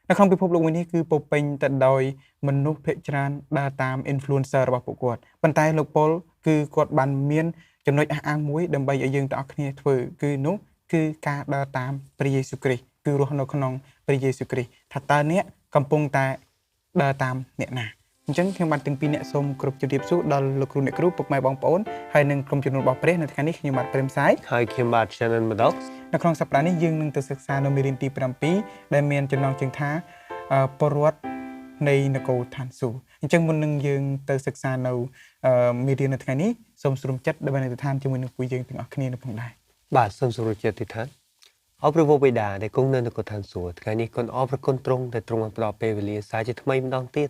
នៅក្នុងពិភពលោកមួយនេះគឺពោពេញទៅដោយមនុស្សភាគច្រើនដើរតាម influencer របស់ពួកគាត់ប៉ុន្តែលោកប៉ុលគឺគាត់បានមានចំណុចអះអាងមួយដើម្បីឲ្យយើងទាំងអស់គ្នាធ្វើគឺនោះគឺការដើរតាមព្រះយេស៊ូវគ្រីស្ទគឺរស់នៅក្នុងព្រះយេស៊ូវគ្រីស្ទថាតើអ្នកកំពុងតែដើរតាមអ្នកណាអញ្ចឹងខ្ញុំបាទទាំងពីរអ្នកសូមគោរពជម្រាបសួរដល់លោកគ្រូអ្នកគ្រូពុកម៉ែបងប្អូនហើយនិងក្រុមជំនុំរបស់ព្រះនៅថ្ងៃនេះខ្ញុំបាទព្រឹមសាយហើយខ្ញុំបាទ Shannon Maddox នៅក្នុងសប្តាហ៍នេះយើងនឹងទៅសិក្សានៅមេរៀនទី7ដែលមានចំណងជើងថាពលរដ្ឋនៃនគរឋានសួគ៌អញ្ចឹងមុននឹងយើងទៅសិក្សានៅមេរៀននៅថ្ងៃនេះសូមស្រុំចិត្តដើម្បីនៅឋានជាមួយនឹងពួកយើងទាំងអស់គ្នានៅផងដែរបាទសូមស្រុំចិត្តទីឋានអរព្រះបិតាដែលគង់នៅនគរឋានសួគ៌ថ្ងៃនេះគុណអរព្រះគុណទ្រង់ដែលទ្រង់បានផ្ដល់ពេលវេលាសារជាថ្មីម្ដងទៀត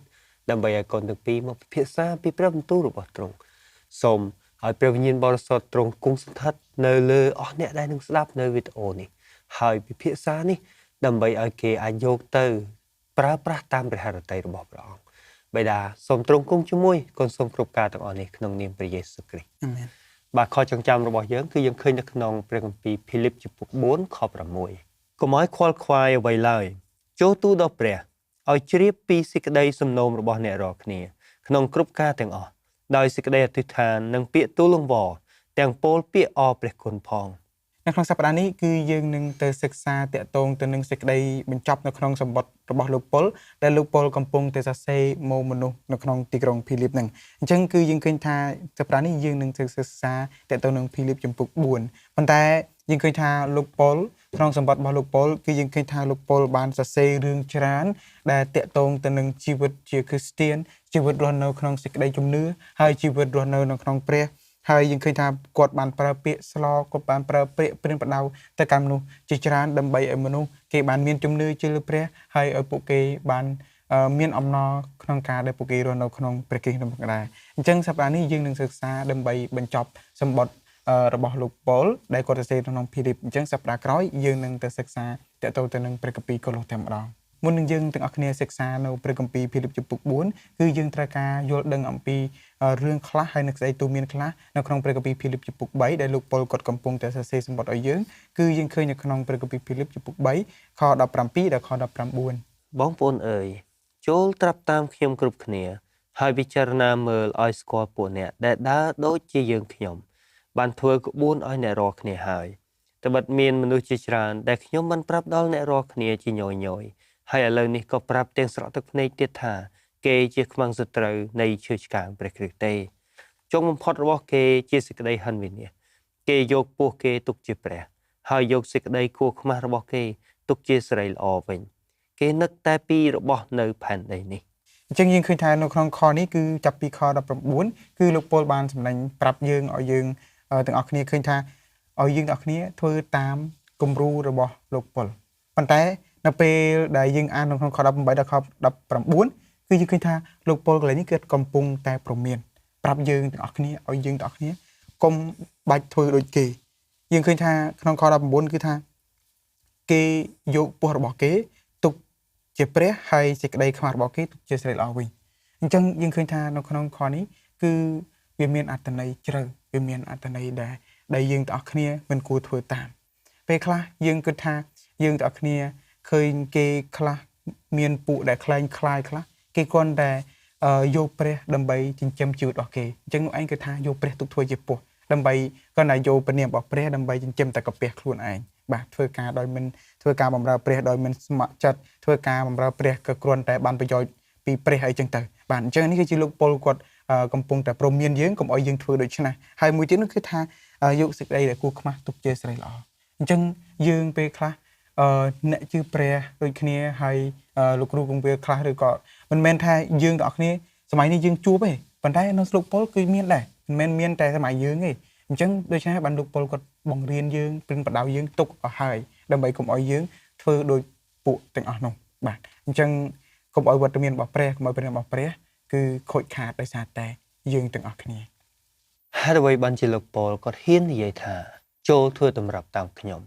ដើម្បីឲ្យកូនទាំងពីរមកពិភាក្សាពីព្រះបន្ទូលរបស់ទ្រង់សូមឲ្យព្រះវិញ្ញាណបរិសុទ្ធទ្រង់គង់ស្ថិតនៅលើអស់អ្នកដែលនឹងស្ដាប់នៅវីដេអូនេះហើយពិភាក្សានេះដើម្បីឲ្យគេអាចយកទៅប្រើប្រាស់តាមព្រះハរតីរបស់ព្រះអង្គបិតាសូមទ្រង់គង់ជាមួយកូនសូមគ្រប់ការទាំងអស់នេះក្នុងនាមព្រះយេស៊ូវគ្រីស្ទអាមែនបាទខចងចាំរបស់យើងគឺយើងឃើញនៅក្នុងព្រះគម្ពីរភីលីបជំពូក4ខ6កុំឲ្យខ្វល់ខ្វាយអ្វីឡើយចូលទូលដល់ព្រះឲ្យជ្រាបពីសេចក្តីសំណូមរបស់អ្នករាល់គ្នាក្នុងគ្រប់ការទាំងអស់ដោយសេចក្តីអធិដ្ឋាននិងពាក្យទូលអង្វរទាំងពោលពាក្យអរព្រះគុណផងនៅក្នុងសប្តាហ៍នេះគឺយើងនឹងទៅសិក្សាតាក់ទងទៅនឹងសេចក្តីបញ្ចប់នៅក្នុងសម្បត្តិរបស់លោកប៉ុលដែលលោកប៉ុលកំពុងតែសរសេរមកមនុស្សនៅក្នុងទីក្រុងភីលីបហ្នឹងអញ្ចឹងគឺយើងឃើញថាសប្តាហ៍នេះយើងនឹងទៅសិក្សាតាក់ទងនឹងភីលីបជំពូក4ប៉ុន្តែយើងឃើញថាលោកប៉ុលក្នុងសម្បត្តិរបស់លោកប៉ុលគឺយើងឃើញថាលោកប៉ុលបានសរសេររឿងច្រើនដែលតាក់ទងទៅនឹងជីវិតជាគ្រីស្ទៀនជីវិតរស់នៅក្នុងសេចក្តីជំនឿហើយជីវិតរស់នៅក្នុងព្រះហើយយើងឃើញថាគាត់បានប្រើពាក្យស្លោកគាត់បានប្រើពាក្យព្រានបដៅទៅកាន់មនុស្សជាច្រើនដើម្បីឲ្យមនុស្សគេបានមានជំនឿជឿលើព្រះហើយឲ្យពួកគេបានមានអំណរក្នុងការដែលពួកគេរស់នៅក្នុងព្រះគ្រីស្ទនោះដែរអញ្ចឹងសប្តាហ៍នេះយើងនឹងសិក្សាដើម្បីបញ្ចប់សម្បត្តិរបស់លោកប៉ុលដែលគាត់សរសេរក្នុងភីលីបអញ្ចឹងសប្តាហ៍ក្រោយយើងនឹងទៅសិក្សាទាក់ទងទៅនឹងព្រះគម្ពីរកូឡូសតែម្ដងមុននឹងយើងទាំងអស់គ្នាសិក្សានៅព្រះគម្ពីរភីលីបជំពូក4គឺយើងត្រូវការយល់ដឹងអំពីរឿងខ្លះហើយនឹងស្អីទូមានខ្លះនៅក្នុងព្រះគម្ពីរភីលីបជំពូក3ដែលលោកប៉ុលគាត់កំពុងតែសរសេរសម្បត្តិឲ្យយើងគឺយើងឃើញនៅក្នុងព្រះគម្ពីរភីលីបជំពូក3ខ17ដល់ខ19បងប្អូនអើយចូលត្រាប់តាមខ្ញុំគ្រប់គ្នាហើយពិចារណាមើលឲ្យស្គាល់ពួកអ្នកដែលដើរដូចជាយើងខ្ញុំបានធ្វើក្បួនឲ្យអ្នករាល់គ្នាហើយត្បិតមានមនុស្សជាច្រើនដែលខ្ញុំបានប្រាប់ដល់អ្នករាល់គ្នាជាញយៗហើយឥឡូវនេះក៏ប្រាប់ទាំងស្រក់ទឹកភ្នែកទៀតថាគេជាខ្មាំងសត្រូវនៃឈើឆ្កាងព្រះគ្រីស្ទទេចុងបំផុតរបស់គេជាសេចក្តីហិនវិនាសគេយកពោះគេទុកជាព្រះហើយយកសេចក្តីគួរខ្មាស់របស់គេទុកជាសិរីល្អវិញគេនឹកតែពីរបស់នៅផែនដីនេះអញ្ចឹងយើងឃើញថានៅក្នុងខនេះគឺចាប់ពីខ19គឺលោកប៉ុលបានសម្ដែងប្រាប់យើងឲ្យយើងទាំងអស់គ្នាឃើញថាឲ្យយើងទាំងអស់គ្នាធ្វើតាមគំរូរបស់លោកប៉ុលប៉ុន្តែនៅពេលដែលយើងអាននៅក្នុងខ18ដល់ខ19គឺយើងឃើញថាលោកប៉ុលកន្លែងនេះគឺកំពុងតែព្រមានប្រាប់យើងទាំងអស់គ្នាឲ្យយើងទាំងអស់គ្នាកុំបាច់ធ្វើដូចគេយើងឃើញថាក្នុងខ19គឺថាគេយកពោះរបស់គេទុកជាព្រះហើយសេចក្តីខ្មាស់របស់គេទុកជាសិរីល្អវិញអញ្ចឹងយើងឃើញថានៅក្នុងខនេះគឺវាមានអត្ថន័យជ្រៅវាមានអត្ថន័យដែលយើងទាំងអស់គ្នាមិនគួរធ្វើតាមពេលខ្លះយើងគិតថាយើងទាំងអស់គ្នាឃើញគេខ្លះមានពួកដែលខ្លែងខ្លាយខ្លះគេគ្រាន់តែយកព្រះដើម្បីចិញ្ចឹមជីវិតរបស់គេអញ្ចឹងនោះឯងគឺថាយកព្រះទុកធ្វើជាពោះដើម្បីគ្រាន់តែយកព្រះនាមរបស់ព្រះដើម្បីចិញ្ចឹមតែកាពះខ្លួនឯងបាទធ្វើការដោយមិនធ្វើការបម្រើព្រះដោយមិនស្ម័គ្រចិត្តធ្វើការបម្រើព្រះក៏គ្រាន់តែបានប្រយោជន៍ពីព្រះអីចឹងទៅបាទអញ្ចឹងនេះគឺជាលោកប៉ុលគាត់កំពុងតែព្រមមានយើងកុំឲ្យយើងធ្វើដូច្នេះហើយមួយទៀតនោះគឺថាយកសេចក្តីដែលគួរខ្មាស់ទុកជាសិរីល្អអញ្ចឹងយើងពេលខ្លះអ្នកជឿព្រះដូចគ្នាហើយលោកគ្រូគង្វាលខ្លះឬក៏មិនមែនថាយើងទាំងអស់គ្នាសម័យនេះយើងជួបទេប៉ុន្តែនៅលោកប៉ុលគឺមានដែរមិនមែនមានតែសម័យយើងទេអញ្ចឹងដូច្នេះបានលោកប៉ុលគាត់បង្រៀនយើងព្រិនបដៅយើងទុកឲ្យហើយដើម្បីកុំឲ្យយើងធ្វើដូចពួកទាំងអស់នោះបាទអញ្ចឹងកុំឲ្យវត្តមានរបស់ព្រះកុំឲ្យព្រះរបស់ព្រះគឺខូចខាតដោយសារតែយើងទាំងអស់គ្នាហេតុអ្វីបានជាលោកប៉ុលគាត់ហ៊ាននិយាយថាចូលធ្វើតម្រាប់តាមខ្ញុំ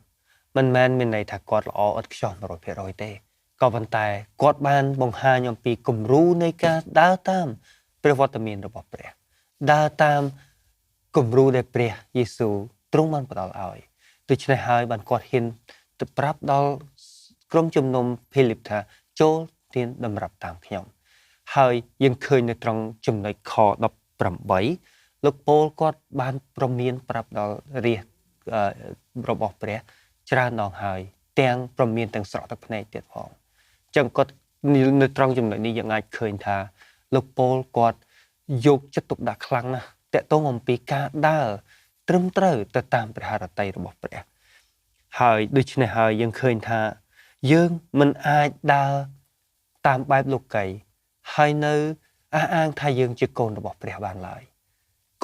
មិនមែនមានន័យថាគាត់ល្អឥតខ្ចោះ 100% ទេក៏ប៉ុន្តែគាត់បានបង្ហាញអំពីគំរូនៃការដើរតាមព្រះវត្តមានរបស់ព្រះដើរតាមគំរូដែលព្រះយេស៊ូវទ្រង់បានផ្ដល់ឲ្យដូច្នេះហើយបានគាត់ហ៊ានទៅប្រាប់ដល់ក្រុមជំនុំភីលីបថា ចូលទៀនតម្រាប់តាមខ្ញុំហើយយើងឃើញនៅត្រង់ចំណុចខ18លោកប៉ូលគាត់បានព្រមានប្រាប់ដល់រាស្ត្ររបស់ព្រះច្រើនដងហើយទាំងព្រមានទាំងស្រក់ទឹកភ្នែកទៀតផងចឹងគាត់នៅត្រង់ចំណុចនេះយើងអាចឃើញថាលោកប៉ូលគាត់យកចិត្តទុកដាក់ខ្លាំងណាស់តាក់ទងអំពីការដើរត្រឹមត្រូវទៅតាមព្រះハរតីរបស់ព្រះហើយដូច្នេះហើយយើងឃើញថាយើងមិនអាចដើរតាមបែបលោកីហើយនៅអះអាងថាយើងជាកូនរបស់ព្រះបានឡើយ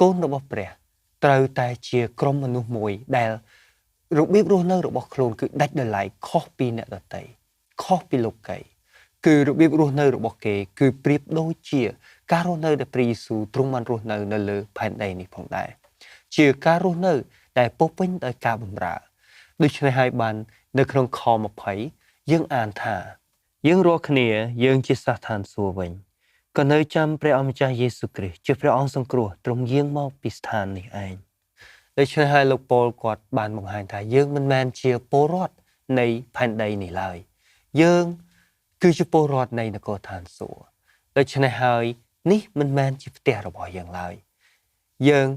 កូនរបស់ព្រះត្រូវតែជាក្រុមមនុស្សមួយដែលរបៀបរស់នៅរបស់ខ្លួនគឺដាច់ដោយឡែកខុសពីអ្នកដទៃខុសពីលោកីគឺរបៀបរស់នៅរបស់គេគឺប្រៀបដូចជាការរស់នៅដែលព្រះយេស៊ូវទ្រង់បានរស់នៅនៅលើផែនដីនេះផងដែរជាការរស់នៅដែលពោពេញដោយការបម្រើដូច្នេះហើយបាននៅក្នុងខ20យើងអានថាយើងរាល់គ្នាយើងជាសាសឋានសួគ៌វិញក៏នៅចាំព្រះអម្ចាស់យេស៊ូវគ្រីស្ទជាព្រះអង្គសង្គ្រោះទ្រង់យាងមកពីស្ថាននេះឯងដូច្នេះហើយលោកប៉ូលគាត់បានបង្ហាញថាយើងមិនមែនជាពលរដ្ឋនៃផែនដីនេះឡើយយើងគឺជាពលរដ្ឋនៃនគរឋានសួគ៌ដូច្នេះហើយនេះមិនមែនជាផ្ទះរបស់យើងឡើយយើង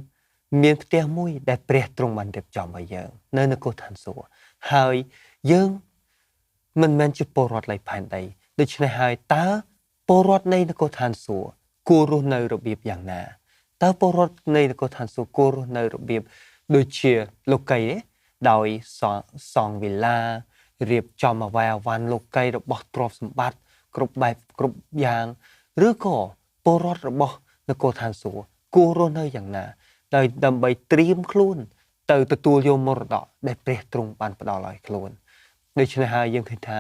មានផ្ទះមួយដែលព្រះទ្រង់បានរៀបចំឲ្យយើងនៅនគរឋានសួគ៌ហើយយើងមិនមែនជាពលរដ្ឋនៃផែនដីដូច្នេះហើយតើពលរដ្ឋនៃនគរឋានសួគ៌គួររស់នៅរបៀបយ៉ាងណាតើពលរដ្ឋនៃនគរឋានសួគ៌គួររស់នៅរបៀបដូចជាលោកីទេដោយសង់វិឡារៀបចំអវ័យអវ៉ាន់លោកីរបស់ទ្រព្យសម្បត្តិគ្រប់បែបគ្រប់យ៉ាងឬក៏ពលរដ្ឋរបស់នគរឋានសួគ៌គួររស់នៅយ៉ាងណាដោយដើម្បីត្រៀមខ្លួនទៅទទួលយកមរតកដែលព្រះទ្រង់បានផ្ដល់ឲ្យខ្លួនដូច្នេះហើយយើងឃើញថា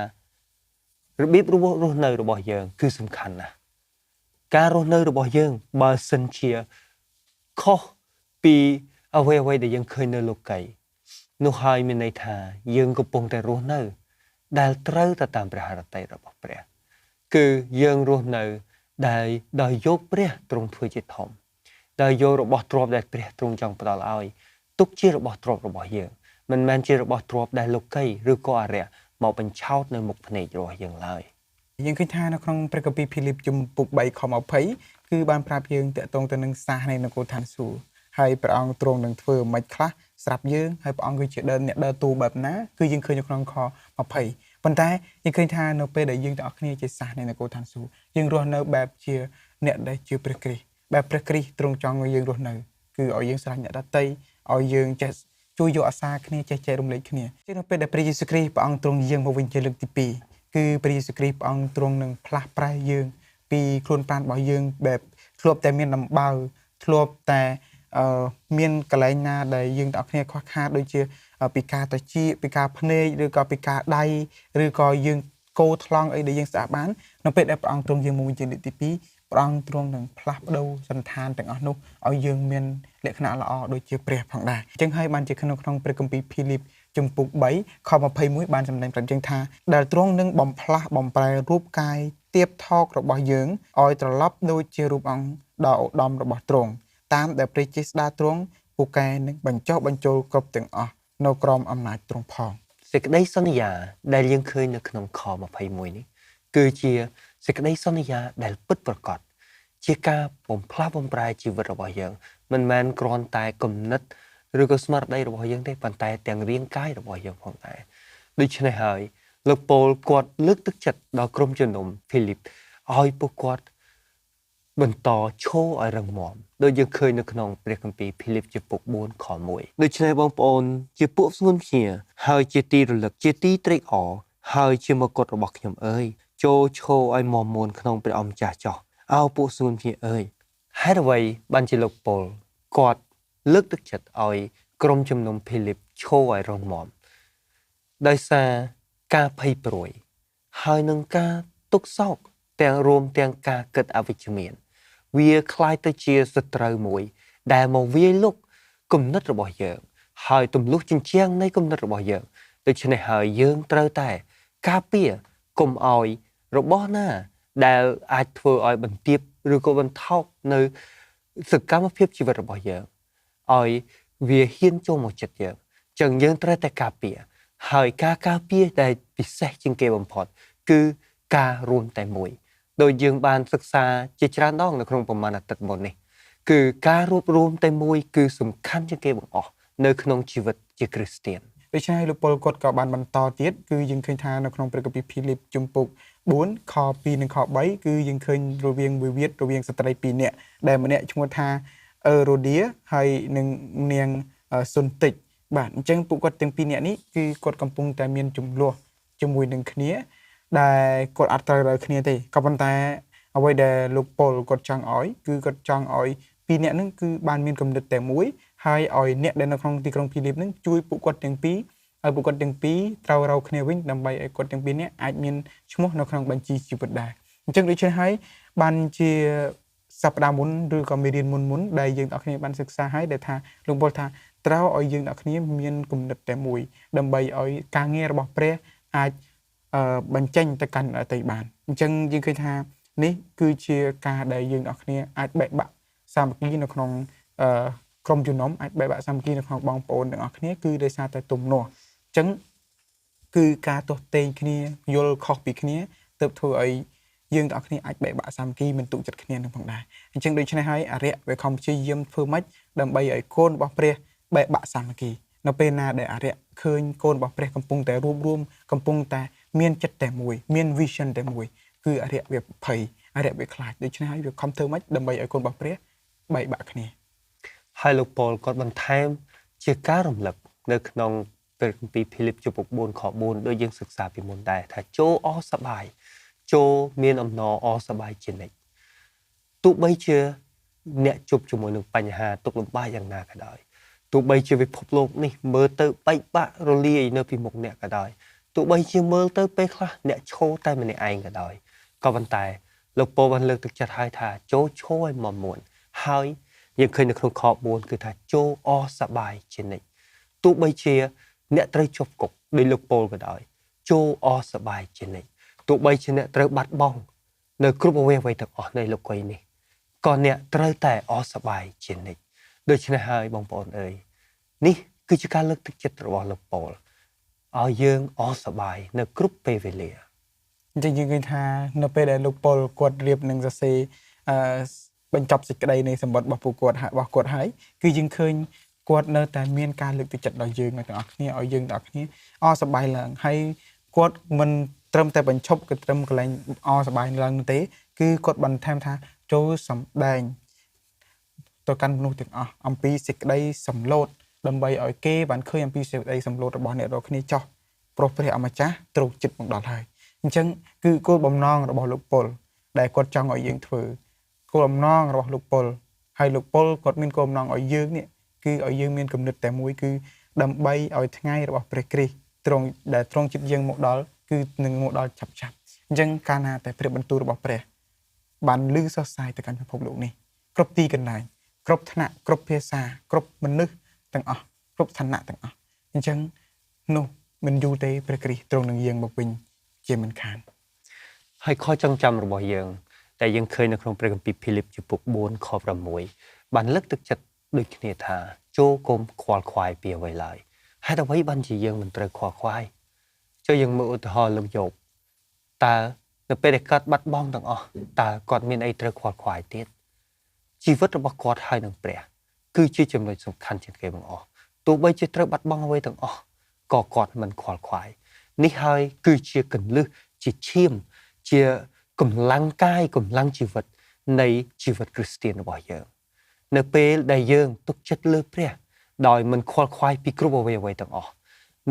របៀបរស់នៅរបស់យើងគឺសំខាន់ណាស់ការរស់នៅរបស់យើងបើសិនជាខុសពីអ្វីៗដែលយើងឃើញនៅលោកីនោះហើយមានន័យថាយើងកំពុងតែរស់នៅដែលត្រូវទៅតាមព្រះハរតីរបស់ព្រះគឺយើងរស់នៅដែលដោយយកព្រះទ្រង់ធ្វើជាធំដោយយករបស់ទ្រព្យដែលព្រះទ្រង់ចង់ផ្ដល់ឲ្យទុកជារបស់ទ្រព្យរបស់យើងមិនមែនជារបស់ទ្រព្យដែលលោកីឬក៏អរិយមកបញ្ឆោតនៅមុខភ្នែករបស់យើងឡើយយើងឃើញថានៅក្នុងព្រះគម្ពីរភីលីបជំពូក3ខ20គឺបានប្រាប់យើងតាក់ទងទៅនឹងសាសនៃនគរឋានសួគ៌ហើយព្រះអង្គទ្រង់នឹងធ្វើមិនខ្លះស្រាប់យើងហើយព្រះអង្គគឺជាដើមអ្នកដើរតួបែបណាគឺយើងឃើញនៅក្នុងខ20ប៉ុន្តែយើងឃើញថានៅពេលដែលយើងទាំងអស់គ្នាជាសាសនៃនគរឋានសួគ៌យើងរស់នៅបែបជាអ្នកដែលជាព្រះគ្រីស្ទបែបព្រះគ្រីស្ទទ្រង់ចង់ឲ្យយើងរស់នៅគឺឲ្យយើងស្រឡាញ់អ្នកដទៃឲ្យយើងចេះជួយយកអាសាគ្នាចេះចែករំលែកគ្នាជានៅពេលដែលព្រះយេស៊ូវគ្រីស្ទព្រះអង្គទ្រង់យាងមកវិញជាលើកទី2គឺព្រះយេស៊ូវគ្រីស្ទព្រះអង្គទ្រង់នឹងផ្លាស់ប្រែយើងពីខ្លួនប្រាណរបស់យើងបែបធ្លាប់តែមានដំបៅធ្លាប់តែមានកន្លែងណាដែលយើងទាំងអស់គ្នាខ្វះខាតដូចជាពីការត្រចៀកពីការភ្នែកឬក៏ពីការដៃឬក៏យើងកោថ្លង់អីដែលយើងស្អាតបាននៅពេលដែលព្រះអង្គទ្រង់យាងមកវិញជាលើកទី2ព្រះអង្គទ្រង់នឹងផ្លាស់ប្ដូរសន្តានទាំងអស់នោះឲ្យយើងមានលក្ខណៈល្អដូចជាព្រះផងដែរអញ្ចឹងហើយបានជាក្នុងព្រះគម្ពីរភីលីបជំពូក3ខ21បានសម្ដែងប្រាប់យើងថាដែលទ្រង់នឹងបំផ្លាស់បំប្រែរូបកាយទាបថោករបស់យើងឲ្យត្រឡប់ដូចជារូបអង្គដ៏ឧត្តមរបស់ទ្រង់តាមដែលព្រះចេស្តាទ្រង់ពូកែនឹងបញ្ចុះបញ្ចូលគ្រប់ទាំងអស់នៅក្រោមអំណាចទ្រង់ផងសេចក្តីសន្យាដែលយើងឃើញនៅក្នុងខ21នេះគឺជាសេចក្តីសន្យាដែលពិតប្រាកដជាការបំផ្លាស់បំប្រែជីវិតរបស់យើងមិនមែនគ្រាន់តែគំនិតឬក៏ស្មារតីរបស់យើងទេប៉ុន្តែទាំងរាងកាយរបស់យើងផងដែរដូច្នេះហើយលោកប៉ូលគាត់លើកទឹកចិត្តដល់ក្រុមជំនុំភីលីបឲ្យពួកគាត់បន្តឈរឲ្យរឹងមាំដូចយើងឃើញនៅក្នុងព្រះគម្ពីរភីលីបជំពូក4ខ1ដូច្នេះបងប្អូនជាពួកស្ងួនភ្ងាហើយជាទីរលឹកជាទីត្រេកអរហើយជាមកុដរបស់ខ្ញុំអើយចូលឈរឲ្យមាំមួនក្នុងព្រះអម្ចាស់ចោះអោពួកស្ងួនភ្ងាអើយហេតុអ្វីបានជាលោកប៉ូលគាត់លើកទឹកចិត្តឲ្យក្រុមជំនុំភីលីបឈរឲ្យរឹងមាំដោយសារការភ័យព្រួយហើយនឹងការទុក្ខសោកទាំងរួមទាំងការគិតអវិជ្ជមានវាคล้ายទៅជាសត្រូវមួយដែលមកវាយលុកគំនិតរបស់យើងហើយទម្លុះជញ្ជាំងនៃគំនិតរបស់យើងដូច្នេះហើយយើងត្រូវតែការពារកុំឲ្យរបស់ណាដែលអាចធ្វើឲ្យបន្ទាបឬក៏បន្ថោកនៅសកម្មភាពជីវិតរបស់យើងឲ្យវាហ៊ានចូលមកចិត្តយើងចឹងយើងត្រូវតែការពារហើយការការពារដែលពិសេសជាងគេបំផុតគឺ ការរួមតែមួយដោយយើងបានសិក្សាជាច្រើនដងនៅក្នុងប្រមាណអាទិត្យមុននេះគឺការរួបរួមតែមួយគឺសំខាន់ជាងគេបង្អស់នៅក្នុងជីវិតជាគ្រីស្ទានដូច្នេះលោកពលគាត់ក៏បានបន្តទៀតគឺយើងឃើញថានៅក្នុងព្រះគម្ពីរភីលីបជំពូក4ខ2និងខ3គឺយើងឃើញរវាងវិវាទរវាងស្ត្រី2នាក់ដែលម្នាក់ឈ្មោះថាអឺរ៉ូឌាហើយនិងនាងសុនតិចបាទអញ្ចឹងពួកគាត់ទាំងពីរនាក់នេះគឺគាត់កំពុងតែមានចំនួនជាមួយនឹងគ្នាដែលគាត់អត់ត្រូវដល់គ្នាទេក៏ប៉ុន្តែអ្វីដែលលោកពលគាត់ចង់ឲ្យគឺគាត់ចង់ឲ្យពីរនាក់ហ្នឹងគឺបានមានគំនិតតែមួយហើយឲ្យអ្នកដែលនៅក្នុងទីក្រុងភីលីបហ្នឹងជួយពួកគាត់ទាំងពីរឲ្យពួកគាត់ទាំងពីរត្រូវរកគ្នាវិញដើម្បីឲ្យគាត់ទាំងពីរនាក់អាចមានឈ្មោះនៅក្នុងបញ្ជីជីវិតដែរអញ្ចឹងដូច្នេះហើយបានជាសប្តាហ៍មុនឬក៏មេរៀនមុនដែលយើងទាំងអស់គ្នាបានសិក្សាហើយដែលថាលោកពលថាត្រូវឲ្យយើងទាំងអស់គ្នាមានគំនិតតែមួយដើម្បីឲ្យការងាររបស់ព្រះអាចបញ្ចេញទៅកាន់អតីតបានអញ្ចឹងយើងឃើញថានេះគឺជាការដែលយើងទាំងអស់គ្នាអាចបែកបាក់សាមគ្គីនៅក្នុងក្រុមជំនុំអាចបែកបាក់សាមគ្គីនៅក្នុងបងប្អូនទាំងអស់គ្នាគឺដោយសារតែទំនាស់អញ្ចឹងគឺការទាស់ទែងគ្នាយល់ខុសពីគ្នាទើបធ្វើឲ្យយើងទាំងអស់គ្នាអាចបែកបាក់សាមគ្គីមិនទុកចិត្តគ្នានឹងផងដែរអញ្ចឹងដូច្នេះហើយអរិយវាខំព្យាយាមធ្វើម៉េចដើម្បីឲ្យកូនរបស់ព្រះបែកបាក់សាមគ្គីនៅពេលណាដែលអរិយឃើញកូនរបស់ព្រះកំពុងតែរួបរួមកំពុងតែមានចិត្តតែមួយមាន vision តែមួយគឺអរិយវាភ័យអរិយវាខ្លាចដូច្នេះហើយវាខំធ្វើម៉េចដើម្បីឲ្យកូនរបស់ព្រះបែកបាក់គ្នាហើយលោកប៉ូលគាត់បន្ថែមជាការរំលឹកនៅក្នុងព្រះគម្ពីរភីលីបជំពូក4ខ4ដូចយើងសិក្សាពីមុនដែរថាចូលអស់សប្បាយចូលមានអំណរអស់សប្បាយជានិច្ចទោះបីជាអ្នកជួបជាមួយនឹងបញ្ហាទុក្ខលំបាកយ៉ាងណាក៏ដោយទោះបីជាពិភពលោកនេះមើលទៅបែកបាក់រលាយនៅពីមុខអ្នកក៏ដោយទោះបីជាមើលទៅពេលខ្លះអ្នកឈរតែម្នាក់ឯងក៏ដោយក៏ប៉ុន្តែលោកប៉ូលបានលើកទឹកចិត្តឲ្យថាចូលឈរឲ្យមាំមួនហើយយើងឃើញនៅក្នុងខ4គឺថាចូលអស់សប្បាយជានិច្ចទោះបីជាអ្នកត្រូវជាប់គុកដោយលោកប៉ូលក៏ដោយចូលអស់សប្បាយជានិច្ចទោះបីជាអ្នកត្រូវបាត់បង់នៅគ្រប់អ្វីៗទាំងអស់នៃលោកីនេះក៏អ្នកត្រូវតែអស់សប្បាយជានិច្ចដូច្នេះហើយបងប្អូនអើយនេះគឺជាការលើកទឹកចិត្តរបស់លោកប៉ូលឲ្យយើងអស់សប្បាយនៅគ្រប់ពេលវេលាអញ្ចឹងយើងឃើញថានៅពេលដែលលោកប៉ូលគាត់រៀបនឹងសរសេរបញ្ចប់សេចក្តីនៃសម្បត្តិរបស់ពួកគាត់របស់គាត់ហើយគឺយើងឃើញគាត់នៅតែមានការលើកទឹកចិត្តដល់យើងទាំងអស់គ្នាឲ្យយើងទាំងអស់គ្នាអស់សប្បាយឡើងហើយគាត់មិនត្រឹមតែបញ្ឈប់គឺត្រឹមកន្លែងអស់សប្បាយឡើងនោះទេគឺគាត់បន្ថែមថាចូលសម្ដែងទៅកាន់មនុស្សទាំងអស់អំពីសេចក្តីសម្លូតដើម្បីឲ្យគេបានឃើញអំពីសេចក្តីសម្លូតរបស់អ្នករាល់គ្នាចោះព្រោះព្រះអម្ចាស់ទ្រង់ចិត្តមកដល់ហើយអញ្ចឹងគឺគោលបំណងរបស់លោកប៉ុលដែលគាត់ចង់ឲ្យយើងធ្វើគោលបំណងរបស់លោកប៉ុលហើយលោកប៉ុលគាត់មានគោលបំណងឲ្យយើងនេះគឺឲ្យយើងមានគំនិតតែមួយគឺដើម្បីឲ្យថ្ងៃរបស់ព្រះគ្រីស្ទទ្រង់ដែលទ្រង់ចិត្តយើងមកដល់គឺនឹងមកដល់ឆាប់ៗអញ្ចឹងកាលណាតែព្រះបន្ទូលរបស់ព្រះបានឮសរសៃទៅកាន់ពិភពលោកនេះគ្រប់ទីកន្លែងគ្រប់ថ្នាក់គ្រប់ភាសាគ្រប់មនុស្សទាំងអស់គ្រប់ឋានៈទាំងអស់អញ្ចឹងនោះមិនយូរទេព្រះគ្រីស្ទទ្រង់នឹងយាងមកវិញជាមិនខានហើយខចងចាំរបស់យើងតែយើងឃើញនៅក្នុងព្រះគម្ពីរភីលីបជំពូក4ខ6បានលើកទឹកចិត្តដូចគ្នាថាចូលកុំខ្វល់ខ្វាយពីអ្វីឡើយហេតុអ្វីបានជាយើងមិនត្រូវខ្វល់ខ្វាយចូលយើងមើលឧទាហរណ៍លោកយោបតើនៅពេលដែលគាត់បាត់បង់ទាំងអស់តើគាត់មានអីត្រូវខ្វល់ខ្វាយទៀតជីវិតរបស់គាត់ហើយនឹងព្រះគឺជាចំណុចសំខាន់ជាងគេបង្អស់ទោះបីជាត្រូវបាត់បង់អ្វីទាំងអស់ក៏គាត់មិនខ្វល់ខ្វាយនេះហើយគឺជាកលឹះជាឈាមជាកម្លាំងកាយកម្លាំងជីវិតនៃជីវិតគ្រីស្ទានរបស់យើងនៅពេលដែលយើងទុកចិត្តលើព្រះដោយមិនខ្វល់ខ្វាយពីគ្រប់អ្វីៗទាំងអស់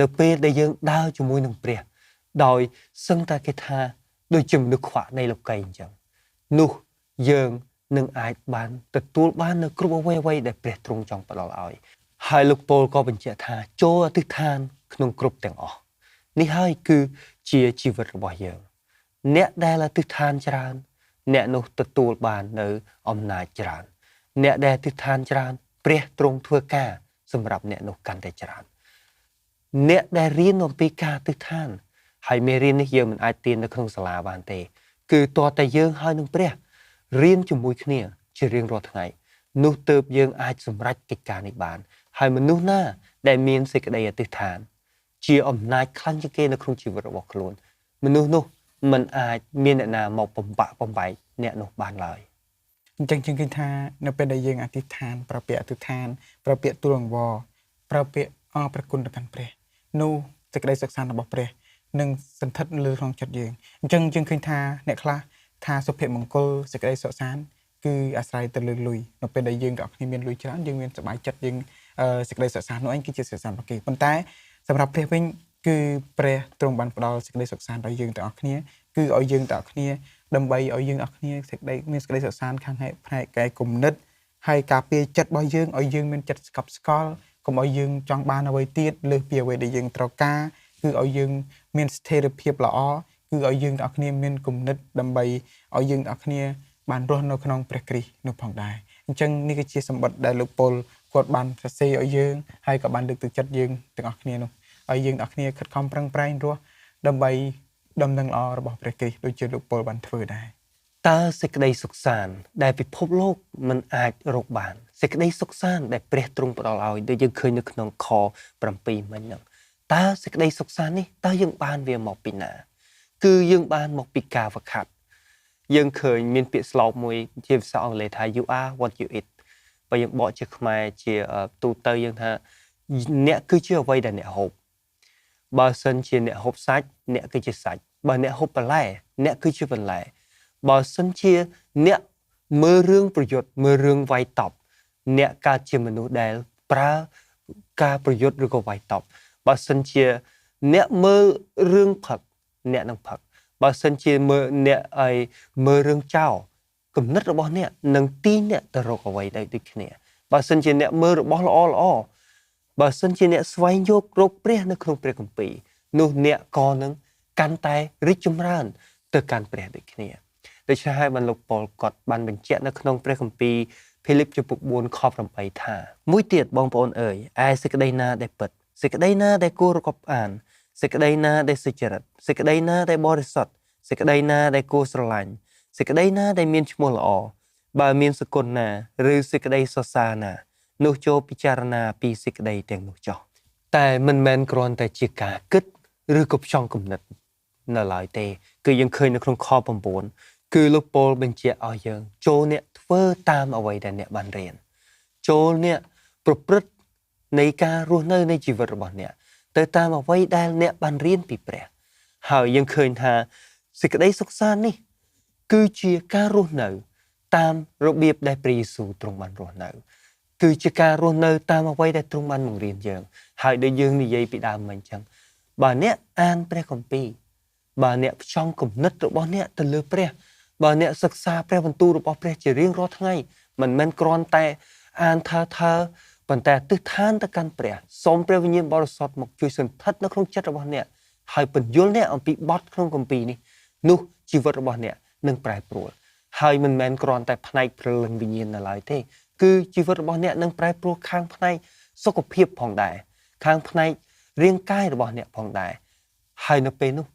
នៅពេលដែលយើងដើរជាមួយនឹងព្រះដោយសឹងតែគេថាដូចជាមនុស្សខ្វាក់នៃលោកីអញ្ចឹងនោះយើងនឹងអាចបានទទួលបាននៅគ្រប់អ្វីៗដែលព្រះទ្រង់ចង់ផ្ដល់ឲ្យហើយលោកប៉ូលក៏បញ្ជាក់ថាចូលអធិដ្ឋានក្នុងគ្រប់ទាំងអស់នេះហើយគឺជាជីវិតរបស់យើងអ្នកដែលអធិដ្ឋានច្រើនអ្នកនោះទទួលបាននៅអំណាចច្រើនអ្នកដែលអធិដ្ឋានច្រើនព្រះទ្រង់ធ្វើការសម្រាប់អ្នកនោះកាន់តែច្រើនអ្នកដែលរៀនអំពីការអធិដ្ឋានហើយមេរៀននេះយើងមិនអាចរៀននៅក្នុងសាលាបានទេគឺទាល់តែយើងហើយនឹងព្រះរៀនជាមួយគ្នាជារៀងរាល់ថ្ងៃនោះទើបយើងអាចសម្រេចកិច្ចការនេះបានហើយមនុស្សណាដែលមានសេចក្តីអធិដ្ឋានជាអំណាចខ្លាំងជាងគេនៅក្នុងជីវិតរបស់ខ្លួនមនុស្សនោះ មិនអាចមានអ្នកណាមកបំបាក់បំបែកអ្នកនោះបានឡើយអញ្ចឹងជាងឃើញថានៅពេលដែលយើងអធិដ្ឋានប្រើពាក្យអធិដ្ឋានប្រើពាក្យទូលអង្វរប្រើពាក្យអរព្រះគុណទៅកាន់ព្រះនោះសេចក្តីសុខសាន្តរបស់ព្រះនឹងសន្ធិដ្ឋលើក្នុងចិត្តយើងអញ្ចឹងយើងឃើញថាអ្នកខ្លះថាសុភមង្គលសេចក្តីសុខសាន្តគឺអាស្រ័យទៅលើលុយនៅពេលដែលយើងទាំងអស់គ្នាមានលុយច្រើនយើងមានសប្បាយចិត្តយើងសេចក្តីសុខសាន្តនោះឯងគឺជាសុខសាន្តរបស់គេប៉ុន្តែសម្រាប់ព្រះវិញគឺព្រះទ្រង់បានផ្ដល់សេចក្តីសុខសាន្តដល់យើងទាំងអស់គ្នាគឺឲ្យយើងទាំងអស់គ្នាដើម្បីឲ្យយើងទាំងអស់គ្នាសេចក្តីមានសេចក្តីសុខសាន្តខាងផ្នែកកែគំនិតហើយការពារចិត្តរបស់យើងឲ្យយើងមានចិត្តស្កប់ស្កល់កុំឲ្យយើងចង់បានអ្វីទៀតលើសពីអ្វីដែលយើងត្រូវការគឺឲ្យយើងមានស្ថិរភាពល្អគឺឲ្យយើងទាំងអស់គ្នាមានគំនិតដើម្បីឲ្យយើងទាំងអស់គ្នាបានរស់នៅក្នុងព្រះគ្រីស្ទនោះផងដែរអញ្ចឹងនេះគឺជាសម្បត្តិដែលលោកប៉ុលគាត់បានសរសេរឲ្យយើងហើយក៏បានលើកទឹកចិត្តយើងទាំងអស់គ្នានោះឲ្យយើងទាំងអស់គ្នាខិតខំប្រឹងប្រែងរស់ដើម្បីដំណឹងល្អរបស់ព្រះគ្រីស្ទដូចជាលោកប៉ុលបានធ្វើដែរតើសេចក្តីសុខសាន្តដែលពិភពលោកមិនអាចរកបានសេចក្តីសុខសាន្តដែលព្រះទ្រង់ផ្ដល់ឲ្យដូចយើងឃើញនៅក្នុងខ7មិញហ្នឹងតើសេចក្តីសុខសាន្តនេះតើយើងបានវាមកពីណាគឺយើងបានមកពីការវឹកហាត់យើងឃើញមានពាក្យស្លោកមួយជាភាសាអង់គ្លេសថា you are what you eat បើយើងបកជាខ្មែរជាទូទៅយើងថាអ្នកគឺជាអ្វីដែលអ្នកហូបបើសិនជាអ្នកហូបសាច់អ្នកគឺជាសាច់បើអ្នកហូបបន្លែអ្នកគឺជាបន្លែបើសិនជាអ្នកមើលរឿងប្រយុទ្ធមើលរឿងវាយតប់អ្នកកើតជាមនុស្សដែលប្រើការប្រយុទ្ធឬក៏វាយតប់បើសិនជាអ្នកមើលរឿងផឹកអ្នកនឹងផឹកបើសិនជាមើលអ្នកឲ្យមើលរឿងចោលគំនិតរបស់អ្នកនឹងទាញអ្នកទៅរកអ្វីដែលដូចគ្នាបើសិនជាអ្នកមើលរបស់ល្អល្អបើសិនជាអ្នកស្វែងយករកព្រះនៅក្នុងព្រះគម្ពីរនោះអ្នកក៏នឹងកាន់តែរីកចម្រើនទៅកាន់ព្រះដូចគ្នាដូច្នេះហើយបានលោកប៉ុលគាត់បានបញ្ជាក់នៅក្នុងព្រះគម្ពីរភីលីបជំពូក4ខ8ថាមួយទៀតបងប្អូនអើយឯសេចក្តីណាដែលពិតសេចក្តីណាដែលគួររាប់អានសេចក្តីណាដែលសុចរិតសេចក្តីណាដែលបរិសុទ្ធសេចក្តីណាដែលគួរស្រឡាញ់សេចក្តីណាដែលមានឈ្មោះល្អបើមានសគុណណាឬសេចក្តីសរសើរណានោះចូលពិចារណាពីសេចក្តីទាំងនោះចុះតែមិនមែនគ្រាន់តែជាការគិតឬក៏ផ្ចង់គំនិតនៅឡើយទេគឺយើងឃើញនៅក្នុងខ9គឺលោកប៉ុលបញ្ជាក់ឲ្យយើងចូលអ្នកធ្វើតាមអ្វីដែលអ្នកបានរៀនចូលអ្នកប្រព្រឹត្តនៃការរស់នៅនៃជីវិតរបស់អ្នកទៅតាមអ្វីដែលអ្នកបានរៀនពីព្រះហើយយើងឃើញថាសេចក្តីសុខសាន្តនេះគឺជាការរស់នៅតាមរបៀបដែលព្រះយេស៊ូវទ្រង់បានរស់នៅគឺជាការរស់នៅតាមអ្វីដែលទ្រង់បានបង្រៀនយើងហើយដូចយើងនិយាយពីដើមមកអញ្ចឹងបើអ្នកអានព្រះគម្ពីរបើអ្នកផ្ចង់គំនិតរបស់អ្នកទៅលើព្រះបើអ្នកសិក្សាព្រះបន្ទូលរបស់ព្រះជារៀងរាល់ថ្ងៃមិនមែនគ្រាន់តែអានថើថើប៉ុន្តែទិដ្ឋានទៅកាន់ព្រះសូមព្រះវិញ្ញាណបរិសុទ្ធមកជួយសន្ធិដ្ឋនៅក្នុងចិត្តរបស់អ្នកហើយពន្យល់អ្នកអំពីបទក្នុងគម្ពីរនេះនោះជីវិតរបស់អ្នកនឹងប្រែប្រួលហើយមិនមែនគ្រាន់តែផ្នែកព្រលឹងវិញ្ញាណនៅឡើយទេគឺជីវិតរបស់អ្នកនឹងប្រែប្រួលខាងផ្នែកសុខភាពផងដែរខាងផ្នែករាងកាយរបស់អ្នកផងដែរហើយនៅពេលនោះ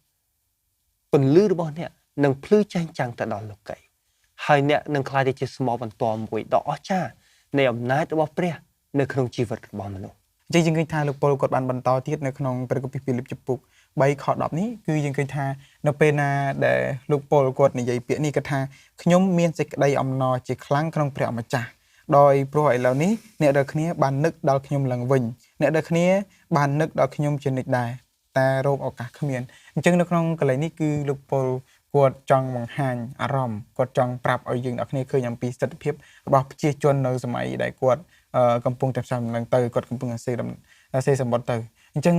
ពន្លឺរបស់អ្នកនឹងភ្លឺចែងចាំងទៅដល់លោកីហើយអ្នកនឹងក្លាយទៅជាស្មោបន្ទាល់មួយដ៏អស្ចារ្យនៃអំណាចរបស់ព្រះនៅក្នុងជីវិតរបស់មនុស្សអញ្ចឹងយើងឃើញថាលោកប៉ុលគាត់បានបន្តទៀតនៅក្នុងព្រះគម្ពីរភីលីបជំពូក3ខ10នេះគឺយើងឃើញថានៅពេលណាដែលលោកប៉ុលគាត់និយាយពាក្យនេះគាត់ថាខ្ញុំមានសេចក្តីអំណរជាខ្លាំងក្នុងព្រះអម្ចាស់ដោយព្រោះឥឡូវនេះអ្នករាល់គ្នាបាននឹកដល់ខ្ញុំឡើងវិញអ្នករាល់គ្នាបាននឹកដល់ខ្ញុំជានិច្ចដែរតែរកឱកាសគ្មានអញ្ចឹងនៅក្នុងកន្លែងនេះគឺលោកប៉ុលគាត់ចង់បង្ហាញអារម្មណ៍គាត់ចង់ប្រាប់ឲ្យយើងទាំងអស់គ្នាឃើញអំពីស្ថិរភាពរបស់ប្រជាជននៅសម័យដែលគាត់កំពុងតែផ្សាយដំណឹងទៅគាត់កំពុងតែសេសម្បត្តិទៅអញ្ចឹង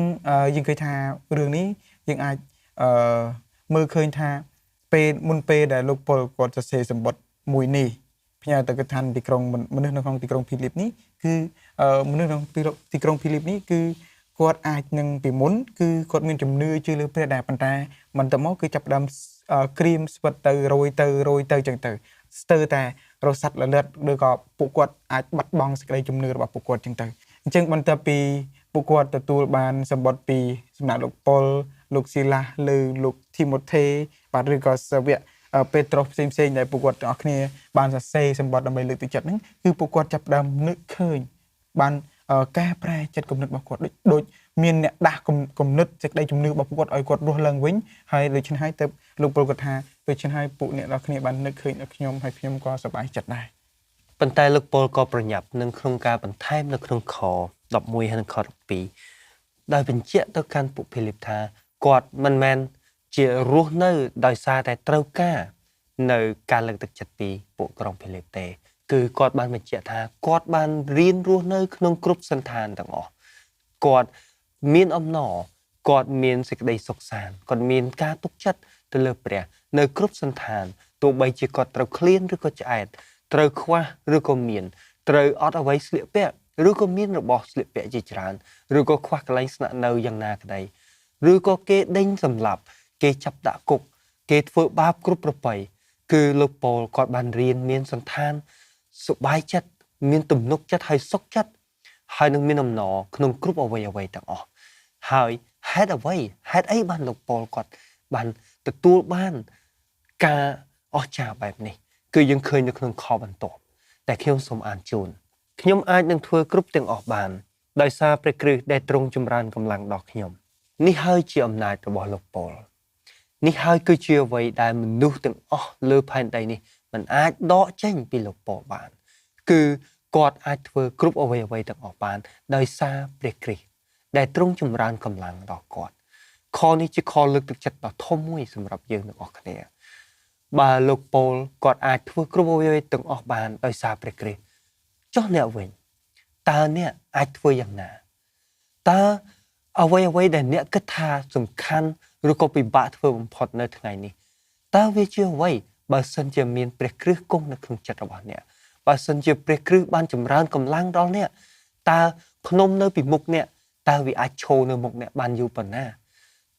យើងឃើញថារឿងនេះយើងអាចមើលឃើញថាពេលមុនពេលដែលលោកប៉ុលគាត់សរសេរសម្បត្តិមួយនេះផ្ញើទៅកថាទីក្រុងមនុស្សនៅក្នុងទីក្រុងភីលីបនេះគឺមនុស្សក្នុងទីក្រុងភីលីបនេះគឺគាត់អាចនឹងពីមុនគឺគាត់មានជំនឿជឿលើព្រះដែរប៉ុន្តែមិនទៅមកគឺចាប់ផ្ដើមក្រៀមស្វិតទៅរយទៅរយទៅចឹងទៅស្ទើរតែរស័តលលិតឬក៏ពួកគាត់អាចបាត់បង់សេចក្តីជំនឿរបស់ពួកគាត់ចឹងទៅអញ្ចឹងបន្ទាប់ពីពួកគាត់ទទួលបានសម្បត្តិពីសំណាក់លោកប៉ុលលោកស៊ីឡាសឬលោកធីម៉ូថេបាទឬក៏សាវកពេត្រុសផ្សេងៗដែលពួកគាត់ទាំងអស់គ្នាបានសរសេរសម្បត្តិដើម្បីលើកទឹកចិត្តហ្នឹងគឺពួកគាត់ចាប់ផ្ដើមនឹកឃើញបានកែប្រែចិត្តគំនិតរបស់គាត់ដូច មានអ្នកដាស់គំនិតសេចក្តីជំនឿរបស់ពួកគាត់ឲ្យគាត់រស់ឡើងវិញហើយដូច្នេះហើយទៅលោកពលគាត់ថាដូច្នេះហើយពួកអ្នកទាំងគ្នាបាននឹកឃើញដល់ខ្ញុំហើយខ្ញុំក៏សប្បាយចិត្តដែរប៉ុន្តែលោកពលក៏ប្រញាប់នឹងក្នុងការបន្ថែមនៅក្នុងខ11ហើយនិងខ12ដោយបញ្ជាក់ទៅកាន់ពួកភីលីបថាគាត់មិនមែនជារស់នៅដោយសារតែត្រូវការនៅការលើកទឹកចិត្តពីពួកក្រុងភីលីបទេគឺគាត់បានបញ្ជាក់ថាគាត់បានរៀនរស់នៅក្នុងគ្រប់សន្តានទាំងអស់គាត់មានអំណរគាត់មានសេចក្តីសុខសាន្តគាត់មានការទុកចិត្តទៅលើព្រះនៅគ្រប់សន្តានទោះបីជាគាត់ត្រូវឃ្លានឬក៏ឆ្អែតត្រូវខ្វះឬក៏មានត្រូវអត់អ្វីស្លៀកពាក់ឬក៏មានរបស់ស្លៀកពាក់ជាច្រើនឬក៏ខ្វះកន្លែងស្នាក់នៅយ៉ាងណាក្តីឬក៏គេដេញសម្លាប់គេចាប់ដាក់គុកគេធ្វើបាបគ្រប់ប្រពៃគឺលោកប៉ូលគាត់បានរៀនមានសន្តានសប្បាយចិត្តមានទំនុកចិត្តហើយសុខចិត្តហើយនឹងមានអំណរក្នុងគ្រប់អ្វីអ្វីទាំងអស់ហើយហេតុអ្វីហេតុអីបានលោកប៉ូលគាត់បានទទួលបានការអស្ចារ្យបែបនេះគឺយើងឃើញនៅក្នុងខបន្ទាប់តែខ្ញុំសូមអានជូនខ្ញុំអាចនឹងធ្វើគ្រប់ទាំងអស់បានដោយសារព្រះគ្រីស្ទដែលទ្រង់ចម្រើនកម្លាំងដល់ខ្ញុំនេះហើយជាអំណាចរបស់លោកប៉ូលនេះហើយគឺជាអ្វីដែលមនុស្សទាំងអស់លើផែនដីនេះមិនអាចដកចេញពីលោកប៉ូលបានគឺគាត់អាចធ្វើគ្រប់អ្វីអ្វីទាំងអស់បានដោយសារព្រះគ្រីស្ទដែលទ្រង់ចម្រើនកម្លាំងដល់គាត់ខនេះជាខលើកទឹកចិត្តដ៏ធំមួយសម្រាប់យើងទាំងអស់គ្នាបើលោកប៉ូលគាត់អាចធ្វើគ្រប់អ្វីទាំងអស់បានដោយសារព្រះគ្រីស្ទចុះអ្នកវិញតើអ្នកអាចធ្វើយ៉ាងណាតើអ្វីអ្វីដែលអ្នកគិតថាសំខាន់ឬក៏ពិបាកធ្វើបំផុតនៅថ្ងៃនេះតើវាជាអ្វីបើសិនជាមានព្រះគ្រីស្ទគង់នៅក្នុងចិត្តរបស់អ្នកបើសិនជាព្រះគ្រីស្ទបានចម្រើនកម្លាំងដល់អ្នកតើភ្នំនៅពីមុខអ្នកតើវាអាចឈរនៅមុខអ្នកបានយូរប៉ុណ្ណា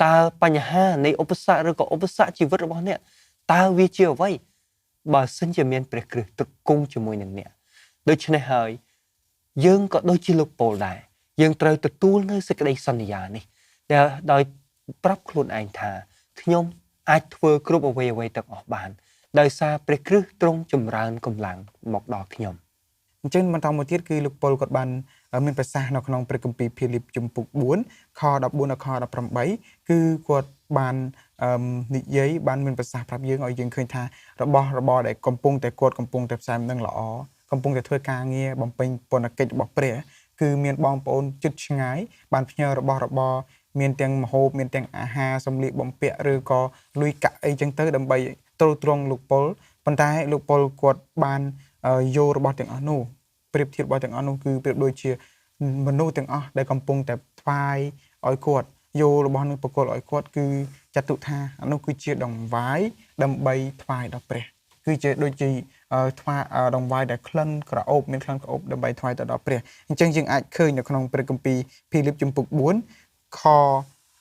តើបញ្ហានៃឧបសគ្គឬក៏ឧបសគ្គជីវិតរបស់អ្នកតើវាជាអ្វីបើសិនជាមានព្រះគ្រីស្ទទ្រគង់ជាមួយនឹងអ្នកដូច្នេះហើយយើងក៏ដូចជាលោកប៉ូលដែរយើងត្រូវទទួលនៅសេចក្តីសន្យានេះដែលដោយប្រាប់ខ្លួនឯងថាខ្ញុំអាចធ្វើគ្រប់អ្វីអ្វីទាំងអស់បានដោយសារព្រះគ្រីស្ទទ្រង់ចម្រើនកម្លាំងមកដល់ខ្ញុំអញ្ចឹងបន្តមកទៀតគឺលោកប៉ុលគាត់បានមានប្រសាសន៍នៅក្នុងព្រះគម្ពីរភីលីបជំពូក4ខ14ដល់ខ18គឺគាត់បាននិយាយបានមានប្រសាសន៍ប្រាប់យើងឲ្យយើងឃើញថារបស់របរដែលកំពុងតែគាត់កំពុងតែផ្សាយនឹងល្អកំពុងតែធ្វើការងារបំពេញពន្ធកិច្ចរបស់ព្រះគឺមានបងប្អូនជិតឆ្ងាយបានផ្ញើរបស់របរមានទាំងម្ហូបមានទាំងអាហារសម្លៀកបំពាក់ឬក៏លុយកាក់អីចឹងទៅដើម្បីទ្រទ្រង់លោកប៉ុលប៉ុន្តែលោកប៉ុលគាត់បានយករបស់ទាំងអស់នោះប្រៀបធៀបរបស់ទាំងអស់នោះគឺប្រៀបដូចជាមនុស្សទាំងអស់ដែលកំពុងតែថ្វាយឲ្យគាត់យករបស់នោះប្រគល់ឲ្យគាត់គឺចាត់ទុកថាអានោះគឺជាដង្វាយដើម្បីថ្វាយដល់ព្រះគឺជាដូចជាថ្វាយដង្វាយដែលក្លិនក្រអូបមានក្លិនក្រអូបដើម្បីថ្វាយទៅដល់ព្រះអញ្ចឹងយើងអាចឃើញនៅក្នុងព្រះគម្ពីរភីលីបជំពូក4ខ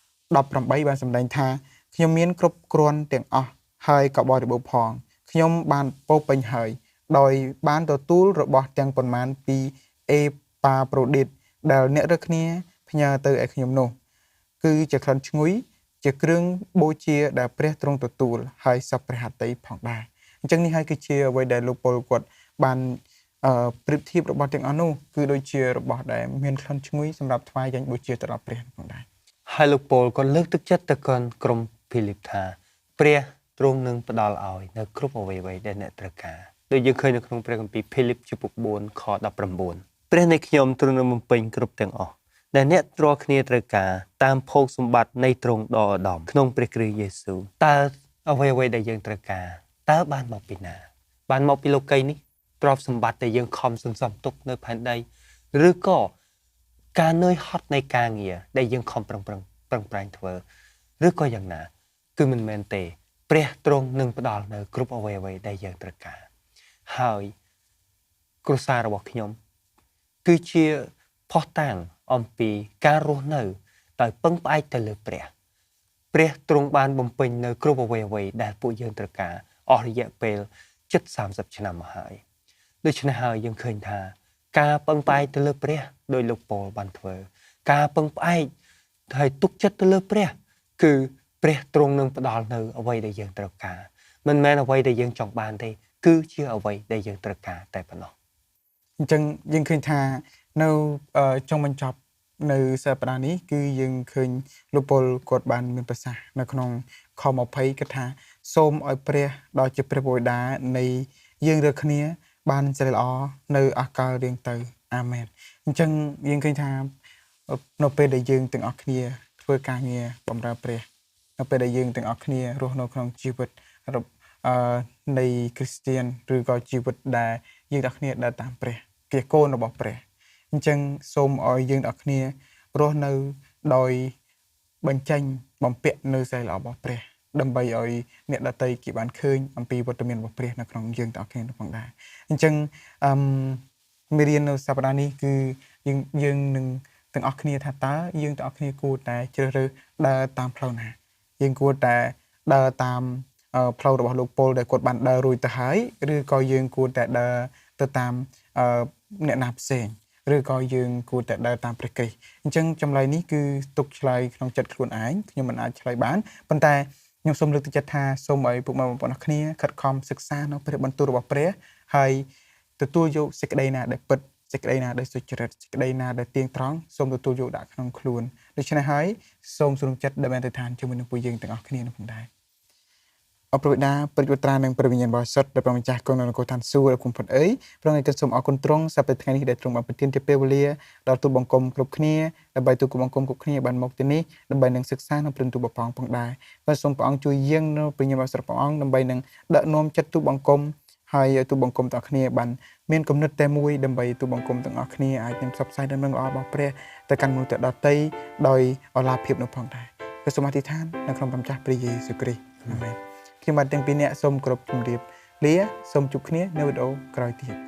18បានសម្ដែងថាខ្ញុំមានគ្រប់គ្រាន់ទាំងអស់ហើយក៏បរិបូរណ៍ផងខ្ញុំបានពោពេញហើយដោយបានទទួលរបស់ទាំងប៉ុន្មានពីអេប៉ាប្រូឌីតដែលអ្នករើសគ្នាផ្ញើទៅឲ្យខ្ញុំនោះគឺជាក្លិនឈ្ងុយជាគ្រឿងបូជាដែលព្រះទ្រង់ទទួលហើយសពព្រះហត្ថីផងដែរអញ្ចឹងនេះហើយគឺជាអ្វីដែលលោកប៉ុលគាត់បានប្រៀបធៀបរបស់ទាំងអស់នោះគឺដូចជារបស់ដែលមានក្លិនឈ្ងុយសម្រាប់ថ្វាយយ៉ាងបូជាទៅដល់ព្រះផងដែរហើយលោកប៉ុលក៏លើកទឹកចិត្តទៅកាន់ក្រុមភីលីបថាព្រះទ្រង់នឹងផ្ដល់ឲ្យនៅគ្រប់អ្វីៗដែលអ្នកត្រូវការដូចយើងឃើញនៅក្នុងព្រះគម្ពីរភីលីបជំពូក4ខ19ព្រះនៃខ្ញុំទ្រង់នឹងបំពេញគ្រប់ទាំងអស់ដែលអ្នកទ្រាល់គ្នាត្រូវការតាមភោគសម្បត្តិនៃទ្រង់ដ៏ឧត្តមក្នុងព្រះគ្រីស្ទយេស៊ូវតើអ្វីៗដែលយើងត្រូវការតើបានមកពីណាបានមកពីលោកីយ៍នេះទ្រព្យសម្បត្តិដែលយើងខំសន្សំទុកនៅផែនដីឬក៏ការនឿយហត់នៃការងារដែលយើងខំប្រឹងប្រែងធ្វើឬក៏យ៉ាងណាគឺមិនមែនទេព្រះទ្រង់នឹងផ្ដល់នៅគ្រប់អ្វីៗដែលយើងត្រូវការហើយគ្រួសាររបស់ខ្ញុំគឺជាភស្តុតាងអំពីការរស់នៅដោយពឹងផ្អែកទៅលើព្រះព្រះទ្រង់បានបំពេញនៅគ្រប់អ្វីៗដែលពួកយើងត្រូវការអស់រយៈពេលជិត30ឆ្នាំមកហើយដូច្នេះហើយយើងឃើញថាការពឹងផ្អែកទៅលើព្រះដោយលោកប៉ុលបានធ្វើការពឹងផ្អែកហើយទុកចិត្តទៅលើព្រះគឺព្រះទ្រង់នឹងផ្ដល់នៅអ្វីដែលយើងត្រូវការមិនមែនអ្វីដែលយើងចង់បានទេគឺជាអ្វីដែលយើងត្រូវការតែប៉ុណ្ណោះអញ្ចឹងយើងឃើញថានៅចុងបញ្ចប់ នៅសប្តាហ៍នេះគឺយើងឃើញលោកពលគាត់បានមានប្រសាសន៍នៅក្នុងខ20គាត់ថាសូមឲ្យព្រះដ៏ជាព្រះបិតានៃយើងរាល់គ្នា បានសិរីល្អនៅអស់កលរៀងទៅអាមែនអញ្ចឹងយើងឃើញថានៅពេលដែលយើងទាំងអស់គ្នាធ្វើការងារបម្រើព្រះនៅពេលដែលយើងទាំងអស់គ្នារស់នៅក្នុងជីវិតនៃគ្រីស្ទៀនឬក៏ជីវិតដែលយើងទាំងអស់គ្នាដើរតាមព្រះជាកូនរបស់ព្រះអញ្ចឹងសូមឲ្យយើងទាំងអស់គ្នារស់នៅដោយបញ្ចេញបំពាក់នៅសិរីល្អរបស់ព្រះដើម្បីឲ្យអ្នកដទៃគេបានឃើញអំពីវត្តមានរបស់ព្រះនៅក្នុងយើងទាំងអស់គ្នាផងដែរអញ្ចឹងអឺមេរៀននៅសប្តាហ៍នេះគឺយើងនឹងទាំងអស់គ្នាថាតើយើងទាំងអស់គ្នាគួរតែជ្រើសរើសដើរតាមផ្លូវណាយើងគួរតែដើរតាមផ្លូវរបស់លោកពលដែលគាត់បានដើររួចទៅហើយឬក៏យើងគួរតែដើរទៅតាមអ្នកណាផ្សេងឬក៏យើងគួរតែដើរតាមព្រះគ្រីស្ទអញ្ចឹងចម្លើយនេះគឺទុកឆ្លើយក្នុងចិត្តខ្លួនឯងខ្ញុំមិនអាចឆ្លើយបានប៉ុន្តែខ្ញុំសូមលើកទឹកចិត្តថាសូមឲ្យពុកម៉ែបងប្អូនអរគ្នាខិតខំសិក្សានៅព្រះបន្ទូលរបស់ព្រះហើយទទួលយកសេចក្តីណាដែលពិតសេចក្តីណាដែលសុចរិតសេចក្តីណាដែលទៀងត្រង់សូមទទួលយកដាក់ក្នុងខ្លួនដូច្នេះហើយសូមសូមចិត្តដែលបានទៅឋានជាមួយនឹងពួកយើងទាំងអស់គ្នានោះផងដែរអរព្រះបិតាព្រះបុត្រានិងព្រះវិញ្ញាណបរិសុទ្ធដែលព្រះម្ចាស់គង់នៅនគរឋានសួគ៌ដ៏គង់ផុតអើយព្រះអង្គសូមអរគុណទ្រង់សម្រាប់ថ្ងៃនេះដែលទ្រង់បានប្រទានជាពេលវេលាដល់ទូលបង្គំគ្រប់គ្នាដើម្បីទូលបង្គំគ្រប់គ្នាបានមកទីនេះដើម្បីនឹងសិក្សានៅព្រះទូលព្រះអង្គផងដែរបាទសូមព្រះអង្គជួយយាងនៅព្រះវិញ្ញាណបរិសុទ្ធព្រះអង្គដើម្បីនឹងដឹកនាំចិត្តទូលបង្គំហើយឲ្យទូលបង្គំទាំងអស់គ្នាបានមានគំនិតតែមួយដើម្បីទូលបង្គំទាំងអស់គ្នាអាចនឹងផ្សព្វផ្សាយដំណឹងល្អរបស់ព្រះទៅកាន់មនុស្សទាំងដទៃដោយអឡាភាពនោះផងដែរព្រះសូមអធិដ្ឋាននៅក្នុងព្រះម្ចាស់ព្រះយេស៊ូវគ្រីស្ទអាមែនខ្ញុំបាទទាំងពីរនាក់សូមគោរពជម្រាបលាសូមជួបគ្នានៅវីដេអូក្រោយទៀត